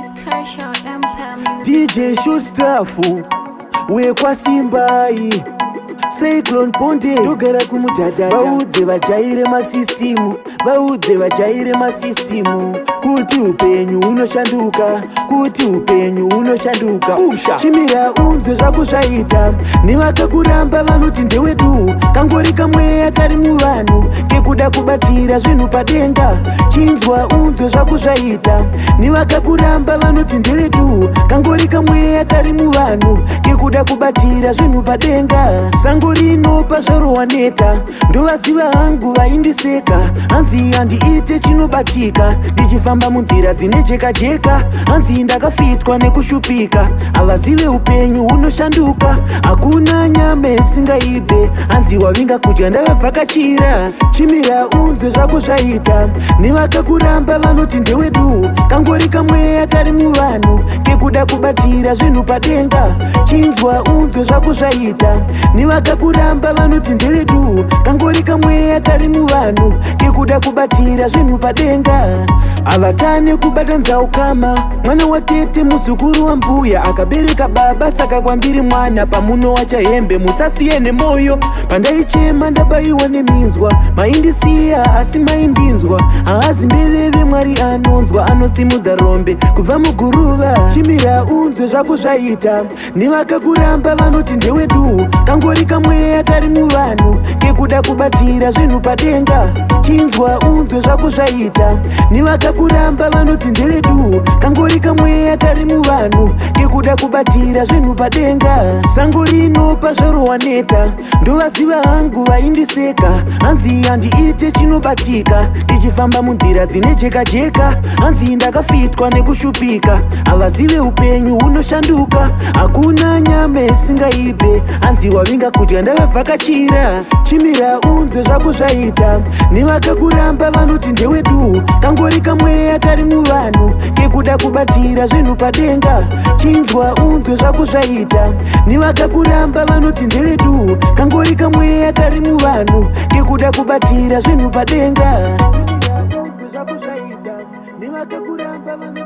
It's Kershaw Empire Music. DJ Shoot Staff wekwaSimbai, Cyclone Ponde, togara kumudhadhadha. Vaudze vajaire masystem, vaudze vajaire masystem kuti upenyu hunoshanduka, kuti upenyu hunoshanduka. Usha. Chimira unze zvako zvaita. Nevakakuramba vanoti ndewedu, kangori kamweya kari muvanhu kekuda kubatira zvinhu padenga. Chinzwa unze zvako zvaita. Nevakakuramba vanoti ndewedu, kangori kamweya kari muvanhu kekuda kubatira zvinhu padenga. Sango rinopa zvaro waneta, ndovaziva hangu vaindiseka, hanzi handiite chinobatika, ndichifamba munzira dzine jeka jeka, hanzi ndakafitwa nekushupika. Havazive upenyu hunoshanduka, hakuna nyama isingaibve, hanzi wavinga kudya ndavabvakachira. Chimira unze zvako zvaita. Nevakakuramba vanoti ndewedu, kangori kamweya kari muvanhu kekuda kubatira zvinhu padenga. Chinzwa unzwe zvako zvaita. Nevakakuramba vanoti ndewedu, kangori kamweya kari muvanhu kekuda kubatira zvinhu padenga. Havatane kubatanidza ukama, mwana watete, muzukuru wambuya, akabereka baba, saka kwandiri mwana. Pamunowacha hembe musasiye nemoyo. Pandaichema ndabayiwa neminzwa, maindisiya asi maindinzwa. Haazi mbeveve, Mwari anonzwa, anosimudza rombe kubva muguruva. Chimira unzwe zvako zvaita. Nevakakuramba vanoti ndewedu, kangori kamweya kari muvanhu kekuda kubatira zvinhu padenga. Chinzwa unzwe zvako zvaita. Nevakakuramba vanoti ndewedu, kangori kamweya kari muvanhu kekuda kubatira zvinhu padenga. Sango rinopa zvaro waneta, ndovaziva hangu vaindiseka, hanzi handiite chinobatika, ndichifamba munzira dzine jeka jeka, hanzi ndakafitwa nekushupika. Havazive upenyu hunoshanduka, hakuna nyama isingaibve, hanzi wavinga kudya ndavabvakachira. Chimira unzwe zvako zvaita. Nevakakuramba vanoti ndewedu, kangori kamweya kari muvanhu kekuda kubatira zvinhu padenga. Chinzwa unzwe zvako zvaita. Nevakakuramba vanoti ndewedu, kangori kamweya kari muvanhu kekuda kubatira zvinhu padenga. Nevakakuramba vanoti